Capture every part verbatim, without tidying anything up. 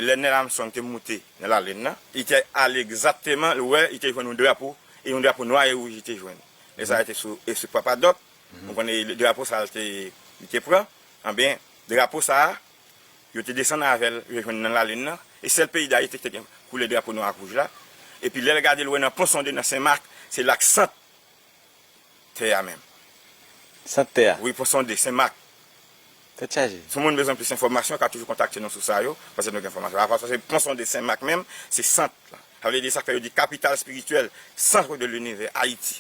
Lè Neil Armstrong te moute nan lalin nan, li te ale egzakteman, ou wè, li te jwenn yon drapo, e yon drapo nwa e wouj li te jwenn. E sa te sou, e sou Papa Doc, nou konnen drapo sa a li te, li te pran. Anben, drapo sa a, yo te desann avè l, yo jwenn nan lalin nan. E sèl peyi Dayiti ki te gen koulè drapo nwa ak wouj la. Epi lè l gade l wè nan Pon Sonde, nan Sen Mak, se la k sant tè a menm. Sant tè a? Wi, Pon Sonde, Sen Mak. Tèt chaje. Si yon moun bezwen plis enfòmasyon, ka toujou kontakte nou sou sa yo, paske nou gen enfòmasyon. Apa sa, se Pon Sonde, Sen Mak menm, se sant la. Sa vle di sa k fè yo di kapital espirityèl, centre de l'univers, Ayiti.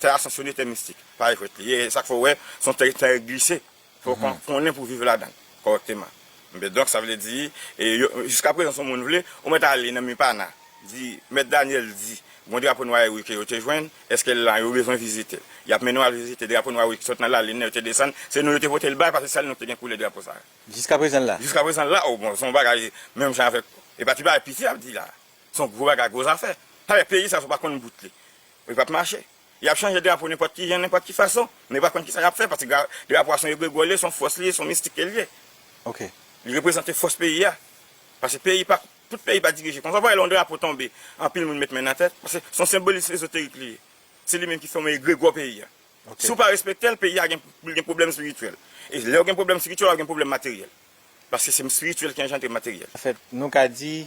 Tè Asansyone, tè mistik. Pa jwèt li ye. E sa k fè w wè, se yon tè, tè glise. Fò w kon- konnen pou w viv ladan l kòrèkteman. Men donk, sa vle di, e, yo, jiskaprezan, si yon moun vle, ou mèt ale nan Mipana, di, Mèt Daniel di, gon drapo nwa e wouj ke yo te jwenn, èske l la, yo bezwen vizite l. Y ap mennen w al vizite drapo nwa e wouj ki sot nan lalin nan, yo te desann, se nou yo te pote l bay, paske sèl nou te gen koulè drapo sa a. Jiskaprezan l la? Jiskaprezan l la, o bon, se yon bagay, menm jan avèk, e pa ti bagay piti y ap di la. Se yon gwo bagay, gwo zafè. Sa vle peyi sa, si w pa konn bout li, li p ap mache. Y ap chanje drapo nenpòt ki jan, nenpòt ki fason, men yo pa konn kisa y ap fè, paske gra- drapo a se yon egregò li ye, se yon fòs li ye, se yon mistik ke li ye. Ok. Li reprezante fòs peyi a. Paske peyi pa, tout peyi pa dirije konsa. W ap wè lè yon drapo tonbe, anpil moun met men nan tèt, paske se yon senbolis ezoterik li ye. Se li menm ki fòme egregò peyi a. Ok. Si w pa respekte l, peyi a gen, gen pwoblèm espirityèl. E lè w gen pwoblèm espirityèl, w ap gen pwoblèm materyèl. Paske se espirityèl ki anjandre materyèl. Anfèt, nou ka di,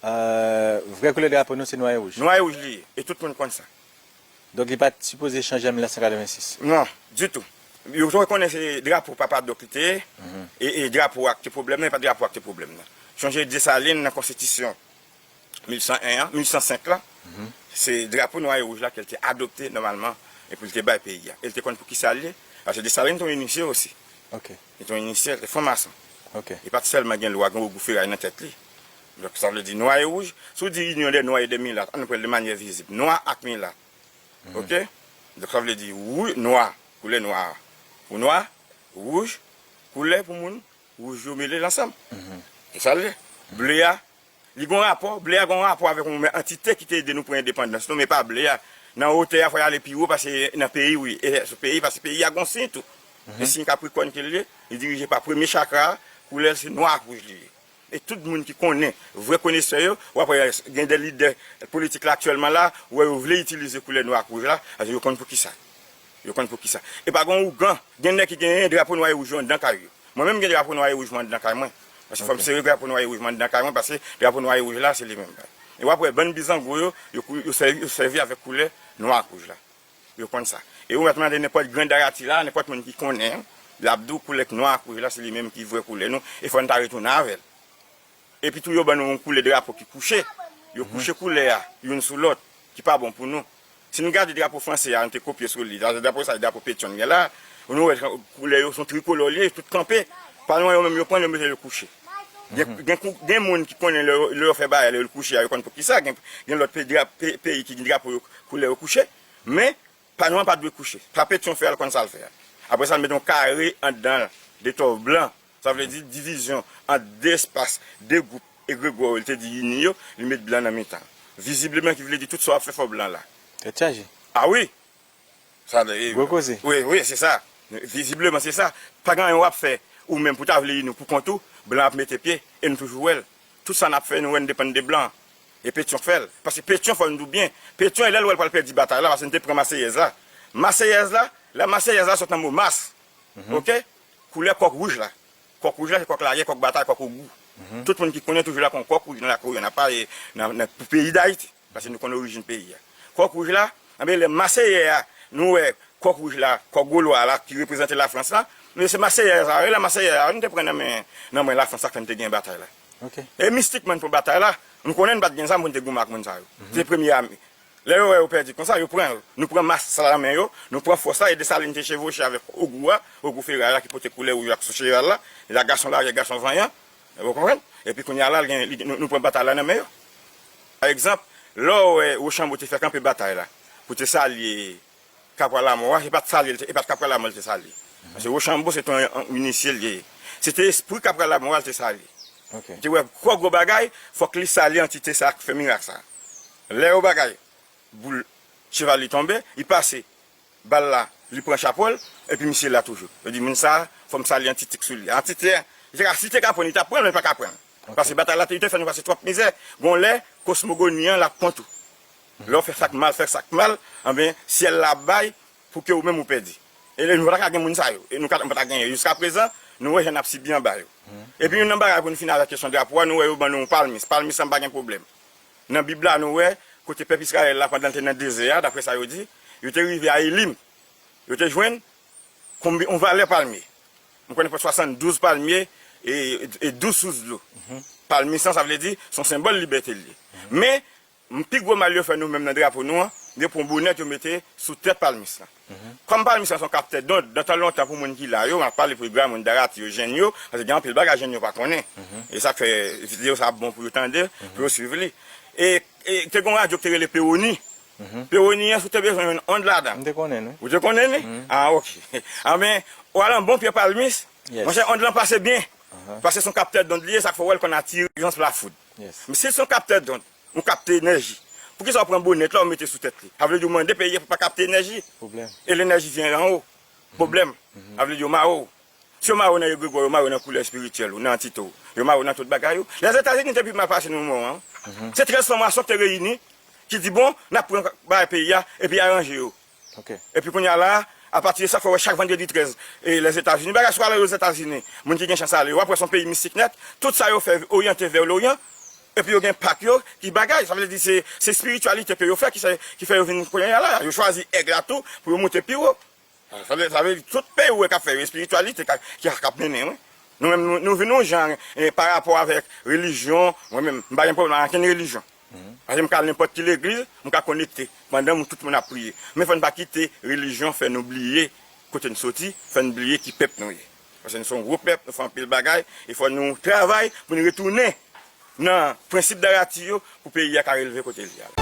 euh, vrè koulè drapo nou se nwa e wouj. Nwa e wouj li ye, e tout moun konn sa. Donk, li pa t sipoze chanje an mil nèf san katrevensis? Non, ditou. Yo te konnen se drapo Papa Doc li te ye, e, e drapo a ki te pwoblèm nan, e pa drapo a ki te pwoblèm nan. Sonje Desalin nan konstitisyon mil san en an, mil san senk la, se drapo nwa e wouj la ke l te adopte nòmalman, epi l te bay peyi a. E l te konn pou kisa l ye, paske Desalin te yon inisye osi. Ok. Li te yon inisye, li te franmason. Ok. Li pa t sèlman gen lwa, gen ogou feray nan tèt li. Donk, sa vle di nwa e wouj. Si w di inyon dè nwa e dè milat, ann pran l de manyè vizib. Nwa ak milat. Ok? Donk, sa vle di wou-, nwa, koulè nwa a pou nwa, wouj, koulè pou moun wouj yo mele l ansanm. E sa l ye. Ble a, li gon rapò, ble a gon rapò avèk yon antite ki te ede nou pran endepandans nou, men pa ble a. Nan wotè a, fò y ale pi wo, paske nan peyi, wi. E sou peyi, paske peyi a gon siy tou. E siy Kaprikòn ke l ye, li dirije pa premye chakra a, koulè l se nwa ak wouj li ye. E tout moun ki konnen, vrè konesè yo, w ap wè gen de lidè politik la aktyèlman la, ou wè yo vle itilize koulè nwa ak wouj la, paske yo konn pou kisa. Yo konn pou kisa. E pa gen ougan, gen nèg ki genyen drapo nwa e wouj yo anndan kay yo. Mwen menm gen drapo nwa e wouj mwen anndan kay mwen. Paske fò m sere drapo nwa e wouj mwen anndan kay mwen, paske drapo nwa e wouj la, se li menm. E w ap wè bann bizango yo, yo, kou- yo sèvi, yo sèvi avèk koulè nwa ak wouj la. Yo konn sa. E ou mèt mande nenpòt grenn Ayiti la, nenpòt moun ki konnen, l ap di w koulè k nwa ak wouj la, se li menm ki vrè koulè nou, e fò n ta retounen avè l. Epi tou, yo ban nou yon koulè drapo ki kouche. Yo kouche koulè a, youn sou lòt, ki pa bon pou nou. Si n gade drapo franse a, nou te kopye sou li, drapo sa, drapo Petyon gen la, nou wè koulè yo, se yon trikolò li ye, tout kanpe. Pa nou, yo menm, yo pran, yo mete yo kouche. Gen, gen, kou- gen moun ki konnen lè, lè yo fè bagay, lè yo kouche a, yo konn pou kisa. Gen, gen lòt pe- dra- pe- peyi ki gen drapo yo, koulè yo kouche. Men, pa nou an pa dwe kouche. Sa Petyon fè a, l konn sa l fè a. Apre sa, l mete yon kare anndan l, de tòv blan. Sa vle di divizyon ant de espas, de gwoup egregò yo, li te di ini yo, li met blan nan mitan. Vizibleman, ki vle di tout sa w ap fè fò blan la. Tèt chaje. A wi! Sa vle Gwo koze. Wi, wi, se sa. Vizibleman, se sa. Pa gen anyen w ap fè ou menm pou ta vle ini w pou kont ou, blan ap mete pye, e nou toujou wè l. Tout sa n ap fè, nou wè n depann de blan. E Petyon k fè l. Paske Petyon, fò n di w byen, Petyon, e lè l wè l pral pèdi batay la, paske n te pran Maseyèz la. Maseyèz la, la Maseyèz la sot nan mo mas. Ok? Koulè kòk wouj la. Kòk wouj la, se kòk lagè, kòk batay, kòk ogou. Tout moun ki konnen toujou la kon kòk wouj nan lakou yo, nan pa, nan, nan, pou peyi Dayiti. Paske nou konn orijin peyi a. Kòk wouj la, anben lè Maseyè a, nou wè kòk wouj la, kòk gwo lwa la ki reprezante Lafrans la, men se Maseyè sa, e la Maseyè a, nou te pran nan men, nan men Lafrans la k fè n te gen batay la. Ok. E mistikman n pran batay la, nou konnen n pa t gen zam pou n te goumen ak moun sa yo. Se premye ame. Lè yo wè yo pèdi konsa, yo pran yo. Nou pran mas la nan men yo, nou pran fòs la, e Desalin te chevoche avèk ogou a, ogou feray la ki pote koulè wouj ak sou cheval la, la gason lagè, gason vanyan, ou konprann? Epi kounye a la, l gen, li, nou, nou pran batay la nan men yo. Pa egzanp, lè w wè Wochanbo te fè kanpe batay la, pou te salye Kapwa Lamò a, se pa t salye, e pa t Kapwa Lamò l te salye. Paske Wochanbo se te yon, yon inisye l ye. Se te espri Kapwa Lamò a l te salye. Ok. Li te wè gwo gwo bagay, fòk li salye antite sa k fè mirak sa. Lè yo bagay, boul cheval li tonbe, li pase bal la, li pran chapo l, epi misye la toujou. Yo di, moun sa, fò m salye antite k sou li. Antite a, li te ka, si te ka pran, li t ap pran, men li pa ka pran. Paske batay la te, te fè nou pase twòp mizè. Gon lè, kosmogoni an l ap kont ou. Lè w fè sa k mal, fè sa k mal, anben, syèl la ap bay pou ke ou menm ou pèdi. E nou pa ta ka gen moun sa yo. E nou ka, nou pa ta genyen. Jiska prezan, nou wè jan n ap sibi anba yo. Epi youn nan bagay pou n fini avèk kesyon drapo a, nou wè yo ban nou yon palmis. Palmis la, m pa gen pwoblèm. Nan Bib la, nou wè, kote pèp Izrayèl la, pandan l te nan dezè a, daprè sa yo di, yo te rive a Elim. Yo te jwenn konbi-, yon valè palmye. M konnen pran swasanndouz palmye e, e douz sous dlo. Palmis lan, sa vle di, se yon senbòl libète l ye. Men, m, pi gwo mal yo fè nou menm nan drapo nou an, yo pran bonèt yo mete sou tèt palmis lan. Kòm palmis lan se yon kaptè dond, nan tan lontan pou moun ki la yo, m ap pale pou granmoun, darati yo, jèn yo, paske gen anpil bagay jèn yo pa konnen. E sa k fè videyo sa ap bon pou yo tande, pou yo swiv li. E, e te gen yon radyo ki te rele Pewoni. Pewoni an, si w te bezwen jwenn ond ladan. M te konnen, wi. Ou te konnen li? Ah, ok. Anben, w al anba yon pye palmis, monchè, ond lan pase byen. Paske se yon kaptè dond li ye, sa k fè w wè l konn atire, jan se lafoud. Men si se yon kaptè dond, yon kaptè enèji, poukisa w pran bonèt la, w mete sou tèt li? Sa vle di w mande peyi a pou pa kapte enèji. E lenèji vyen anwo. Pwoblèm. Sa vle di yo mare w. Si yo mare w nan egregwa w, yo mare w nan koulè espirityèl ou, nan antite w, yo mare w nan tout bagay ou. Lèzetazini te pi mal pase nou moman an. Se trèz franmasyon ki te reyini, ki di, bon, n ap pran bagay peyi a, epi aranje yo. Epi kounye a la, apati de sa, fò w wè chak vandredi trèz, e Lèzetazini, bagay sou ale Lèzetazini, moun ki gen chans ale, w ap wè se yon peyi mistik nèt, tout sa yo fè oryante vè Loryan, epi yo gen pak yo, ki bagay, sa vle di se, se espirityalite ke yo fè, ki fè, ki fè yo vin kounye a la, yo chwazi èg la tou, pou yo moute pi wo. Sa vle, sa vle di tout peyi ou wè k ap fè yo, espirityalite ka, ki, k ap mennen, wi. Nou menm, nou, nou vin yon jan, e, pa rapò avèk relijyon, mwen menm, m pa gen pwoblèm ak ankenn relijyon. Paske m ka al nenpòt ki legliz, m ka konekte pandan m, tout moun ap priye. Men fò n pa kite relijyon fè nou bliye kote n soti, fè n bliye ki pèp nou ye. Paske nou se yon gwo pèp, nou fè anpil bagay, e fò nou travay pou nou retounen nan prensip darati yo pou peyi a ka releve kote l ye a.